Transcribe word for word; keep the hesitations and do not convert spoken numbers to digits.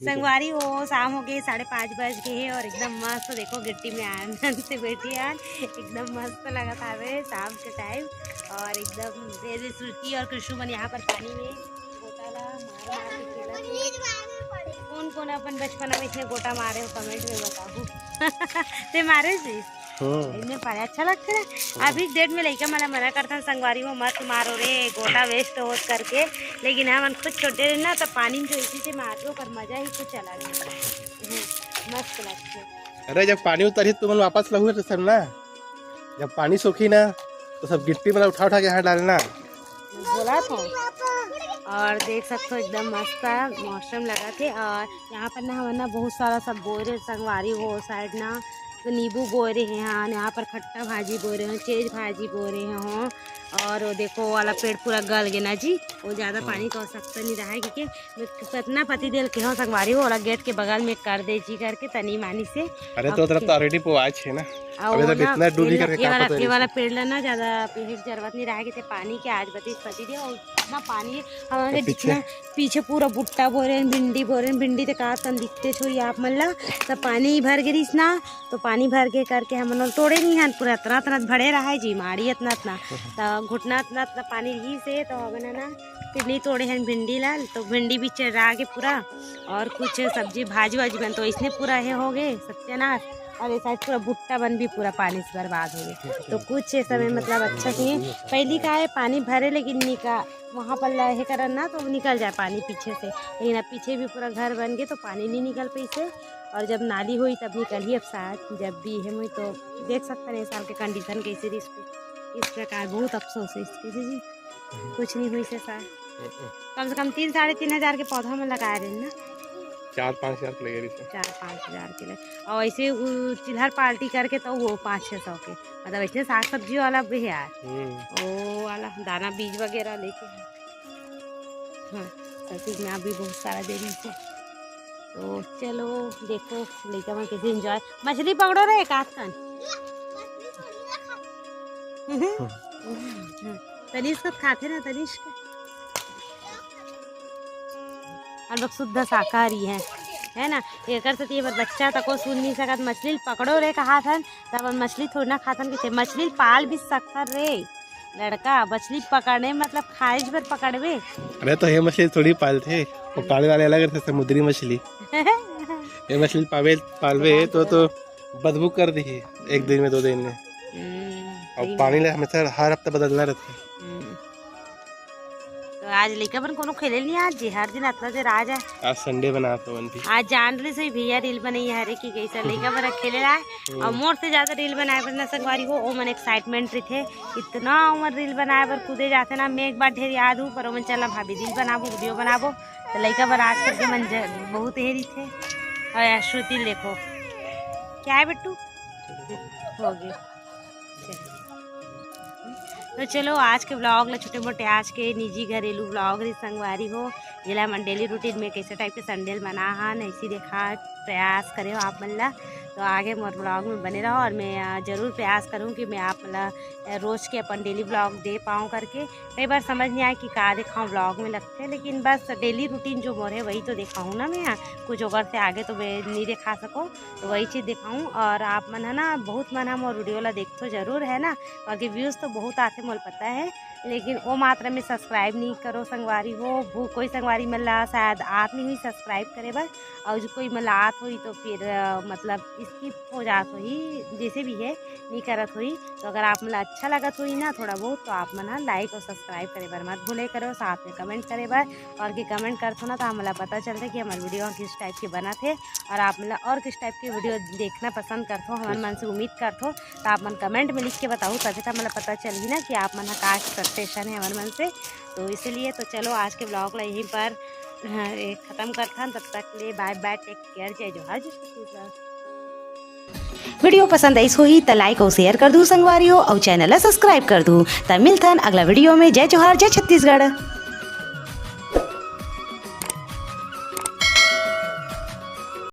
संगवारी हो, शाम हो गए, साढ़े पाँच बज गए हैं और एकदम मस्त, देखो, गिट्टी में आनंद से बैठी है, एकदम मस्त लगत हवे शाम के टाइम। और एकदम मेरी श्रुति और कृषु मन यहाँ पर पानी में गोटा ला मार मार के खेलत हे। कौन कौन अपन बचपना में इतने गोटा मारे हो, कमेंट में बताओ। ते मारे जी? हम्म। इतने पानी अच्छा लगता है। अभी डेट में लइका मन मना करथन, संगवारी हो, मत मारो रे, गोटा वेस्ट होत करके। लेकिन हमन खुद छोटे रहे ना, तो पानी में तो इसी से मारबो, पर मजा ही कुछ अलग है। हम्म, मस्त लगता है। अरे, जब पानी उतरही, तुमन वापस लहू रे सब ना। जब पानी सूखी ना, तो सब गिट्टी मन उठा उठा के यहाँ डालना। बोला तो। और देख सकते हो, एकदम मस्त मौसम लगा थे। और यहाँ पर ना, हमन ना बहुत सारा सब बोए रहे, संगवारी हो, साइड ना, तो नींबू बोए रहे हैं, यहाँ पर खट्टा भाजी बोए रहे हैं, चेज भाजी बोए रहे हैं। और वो देखो, वो वाला पेड़ पूरा गल गया ना जी, वो ज़्यादा हाँ। पानी की आवश्यकता नहीं रहा है, क्योंकि मैं कितना पति देल के हो, संगवारी हो, वाला गेट के बगल में कर दे जी करके तनी मानी से। अरे, तो अब तरफ के- तो already पोवाच है ना। आ, अबे वो तो ना, इतना डूबी ये करके ये का वाला, पता ये रही वाला से। पेड़ ला ना ज़्यादा पीने की जरूरत नहीं रहा, कि ते पानी के आज बतीस पति दे, और इतना पानी, हमारे तो पीछे? जितना पीछे पूरा भुट्टा बोरे, भिंडी बोरे, भिंडी ते का तन दिखते छोड़ी आप मन ला, सब पानी भर गिरिस ना, तो पानी भर के करके हमन तोड़े नहीं हन, पूरा इतना इतना भरे रहा है जी, माड़ी इतना इतना, तो घुटना इतना इतना पानी रही से, तो हमन ना फिर नहीं तोड़े हन भिंडी ला, तो भिंडी भी चरा के पूरा, और कुछ सब्जी भाजी वाजी मन तो इसने पूरा हे हो गए सत्यानाश। और ये साइड पूरा भुट्टा मन भी पूरा पानी से बर्बाद हो गए। तो कुछ ये समय मतलब अच्छा से पहली का है पानी भरे लेकिन निका वहाँ पर लहे करन ना तो निकल जाए पानी पीछे से, लेकिन अब पीछे भी पूरा घर बन गए तो पानी नहीं निकल पैसे। और जब नाली हुई तब निकल ही अब शायद जब भी है मुई तो देख सकते हैं साल के कंडीशन कैसे रही इसको। इस प्रकार बहुत अफसोस है इसके जी। कुछ नहीं हुई से सार। कम से कम तीन साढ़े तीन हजार के पौधा में लगाए रहे ना। चार पाँच हजार के लगे रही से। चार पाँच हजार के लगे। और ऐसे उ चिल्हर पार्टी करके तो वो पाँच छः सौ के, मतलब ऐसे साग सब्जी वाला भी है यार। हम्म। वो वाला दाना बीज वगैरह लेके। हाँ, सब चीज में अभी बहुत सारा दे रही है। तो चलो देखो लइका मन कैसे एंजॉय। मछली पकड़ो रे एक आध कन। तनिष्क खाथे ना, तनिष्क। हम लोग शुद्ध शाकाहारी हैं, है ना? एकर से ये बर बच्चा तको सुन नहीं सकत, मछली पकड़ो रे कहा थन, तब हम मछली थोड़ी ना खाथन, किथे मछली पाल भी सकथन रे लड़का, मछली पकड़ने मतलब खाए बर पकड़बे। अरे तो ये मछली थोड़ी पालथे, वो पाले वाले अलग रहते समुद्री मछली। ये मछली पावे, पालबे तो, तो बदबू कर दी एक दिन में, दो दिन में। हम्म, और सही पानी में। ले हमेशा हर हफ्ता बदलना रहता है। हम्म। तो आज लइका मन कोनो खेले नहीं आज जी, हर दिन अतना देर आ जाए। आज संडे बना तो मन भी। आज जान रही सही भैया रील बनाई हरे कि कैसे लइका मन खेले ला। हम्म। और मोर से ज्यादा रील बनाए बर ना संगवारी हो, ओ मन एक्साइटमेंट रहिथे। इतना उमर रील बनाए बर कूदे जाथे ना, मैं एक बार ढेर याद हूँ, पर ओ मन चला भाभी रील बनाबो, वीडियो बनाबो। तो लइका मन आज करके मन ज-, बहुत हे रहिथे। और यार श्रुति देखो, क्या है बिट्टू? हो गए। चलो। तो चलो, आज के व्लॉग ला छोटे मोटे, आज के निजी घरेलू व्लॉग रे संगवारी हो, जेला हमन डेली रूटीन में कैसे टाइप के संडे ल मना हन, ऐसी देखा प्रयास करे हो आप मन ला। तो आगे मोर व्लॉग में बने रहो और मैं, अ, जरूर प्रयास करूँ कि मैं आप मन ला, अ, रोज के अपन डेली व्लॉग दे पाऊँ करके। कई बार समझ नहीं आए कि का दिखाऊँ व्लॉग में लगथे, लेकिन बस डेली रूटीन जो मोर है वही तो दिखाऊँ ना मैं, कुछ ओकर से आगे तो मैं नहीं दिखा सकूँ। तो वही चीज़ दिखाऊँ। और आप मन है ना, बहुत मन हम और वीडियो ला देखथो जरूर है ना, बाकी व्यूज़ तो बहुत आथे मोला पता है, लेकिन वो मात्रा में सब्सक्राइब नहीं करो संगवारी हो। वो कोई संगवारी मन ला शायद आत नहीं हुई सब्सक्राइब करे बर, और जो कोई मन ला आत हुई तो फिर, अ, मतलब स्किप हो जात हुई, जैसे भी है नहीं करत हुई। तो अगर आप मन ला अच्छा लगत हुई ना थोड़ा बहुत, तो आप मन ह लाइक और सब्सक्राइब करे बर मत भूले करो, साथ में कमेंट करे बर, और के कमेंट करथो ना तो हमला पता चलथे कि हमर वीडियो किस टाइप के बनत हे और आप मन ला और किस टाइप के वीडियो देखना पसंद करथो, हमर मन से उम्मीद करथो। तो आप मन कमेंट में लिख के बताहू, तभी तो हमला पता चलही ना कि आप मन ह का एक्सपेक्टेशन है हमर मन से। तो इसीलिए तो चलो आज के व्लॉग ला यहीं पर, अ, खत्म करथन। तब तक ले बाय बाय, टेक केयर, जय जोहार, जय छत्तीसगढ़। वीडियो पसंद आइस होही त लाइक अउ शेयर कर दू संगवारी हो, अउ चैनल ला सब्सक्राइब कर दू। त मिलथन अगला वीडियो में। जय जोहार, जय छत्तीसगढ़।